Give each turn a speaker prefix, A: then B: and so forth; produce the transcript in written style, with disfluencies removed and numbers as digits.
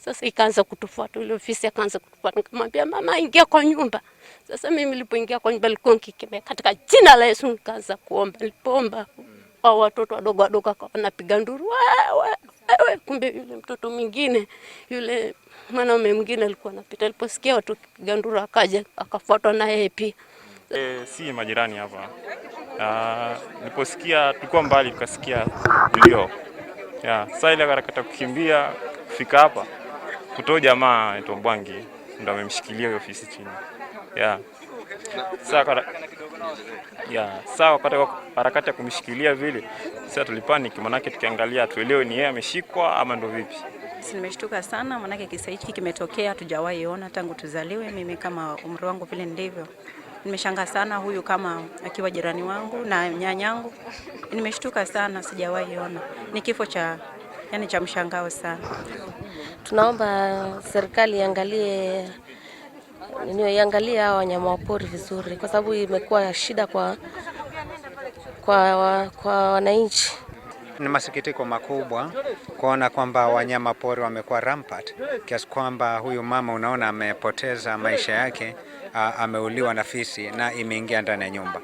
A: Sasa ikaanza kutufuata, ule fisi akaanza kutufuata, nikamwambia mama, ingia kwa nyumba. Sasa mimi nilipoingia kwa nyumba nilikuwa nikikemea katika jina la Yesu, nikaanza kuomba. Nilipoomba hao watoto wadogo wadogo wakawa wanapiga nduru, wewe wewe, kumbe yule mtoto mwingine, yule mwanaume mwingine alikuwa anapita, aliposikia watu wakipiga nduru akaja akafuatwa na yeye pia.
B: E, si majirani hapa. Niliposikia tulikuwa mbali, tukasikia mlio. Ya, sasa ile harakati ya kukimbia kufika hapa kutoa jamaa anaitwa Mbwangi ndo amemshikilia huyo fisi chini. Ya. Sasa ya, sawa wakati harakati ya kumshikilia vile, sasa tulipanic, manake tukiangalia tuelewe ni yeye ameshikwa ama ndo vipi.
C: Nimeshtuka sana manake kisa hiki kimetokea, hatujawahi ona tangu tuzaliwe. Mimi kama umri wangu vile ndivyo, nimeshangaa sana huyu kama akiwa jirani wangu na nyanyangu, nimeshtuka sana, sijawahi ona. Ni kifo cha yani cha mshangao sana.
D: Tunaomba serikali iangalie nini, iangalie hawa wanyama wa pori vizuri, kwa sababu imekuwa shida kwa wananchi.
E: Ni masikitiko makubwa kuona kwamba wanyama pori wamekuwa rampant kiasi kwamba huyu mama unaona amepoteza maisha yake, ameuliwa na fisi na imeingia ndani ya nyumba.